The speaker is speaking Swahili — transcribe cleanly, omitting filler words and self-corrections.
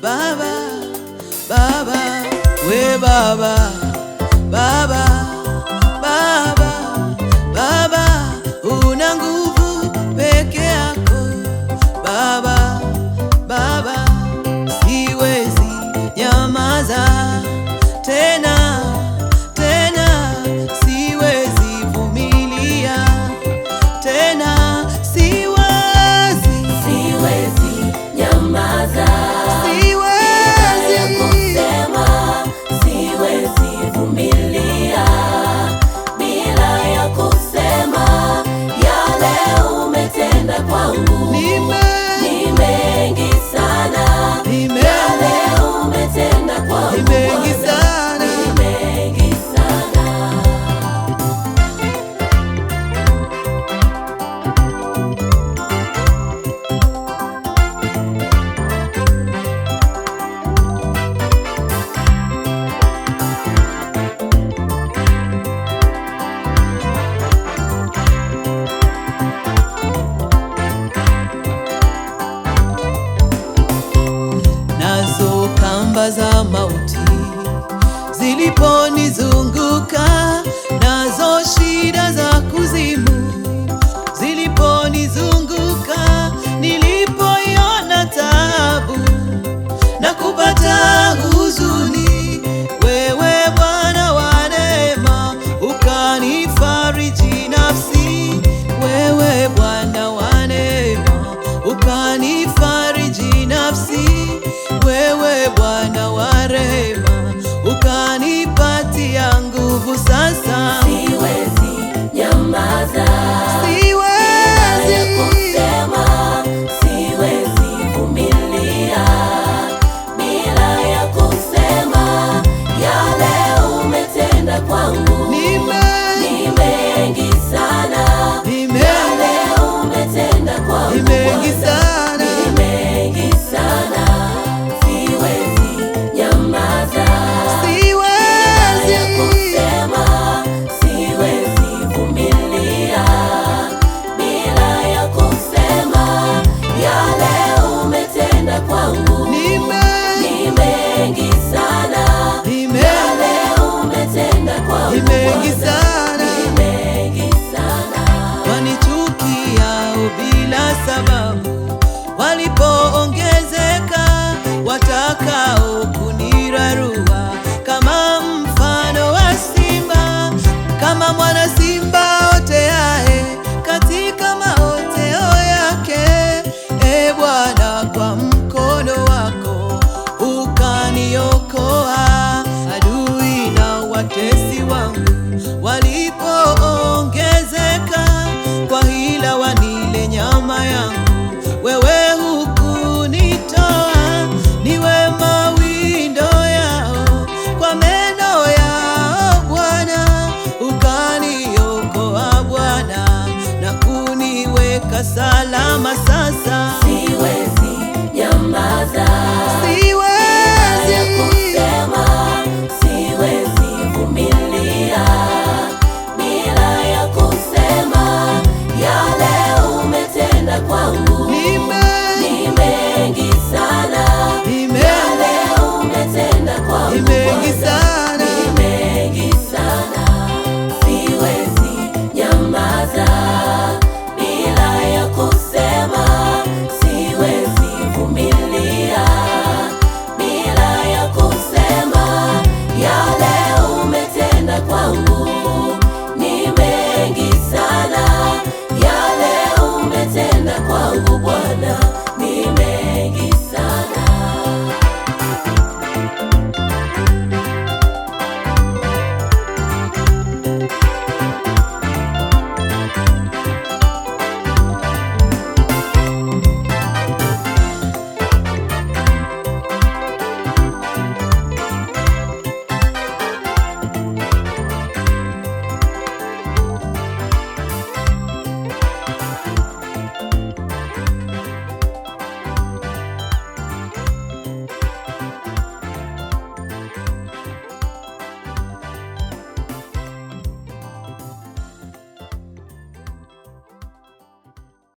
Baba, Baba, we Baba, Baba, Baba, Baba, una nguvu peke yako. Baba, Baba, siwezi nyamaza tena, tena, siwezi vumilia tena, siwezi, Siwezi nyamaza bila ya siwezi. kusema, siwezi vumilia bila ya kusema, yale umetenda kwangu ni mengi sana, yale umetenda Ni kwangu mengi Bwana sana. ni mengi sana. Nazo kamba za mauti ziliponizunguka, nazo shida za kuzimu ziliponizunguka, nilipoiona taabu na kupata huzuni, wewe Bwana wa neema ukanifariji nafsi, wewe Bwana wa neema ukanifariji nafsi, wewe Bwana wa rehema ukanipatia nguvu sasa. Siwezi nyamaza bila ya Siwezi, kusema, siwezi vumilia bila ya kusema, yale umetenda kwangu ni mengi sana, yale umetenda ni kwangu mengi Bwana sana. ni mengi sana, siwezi nyamaza bila ya Siwezi, kusema, siwezi vumilia bila ya kusema, yale umetenda kwangu ni ni mengi sana, yale umetenda ni kwangu mengi Bwana sana. ni mengi sana. Wanichukia bila sababu, walipoongea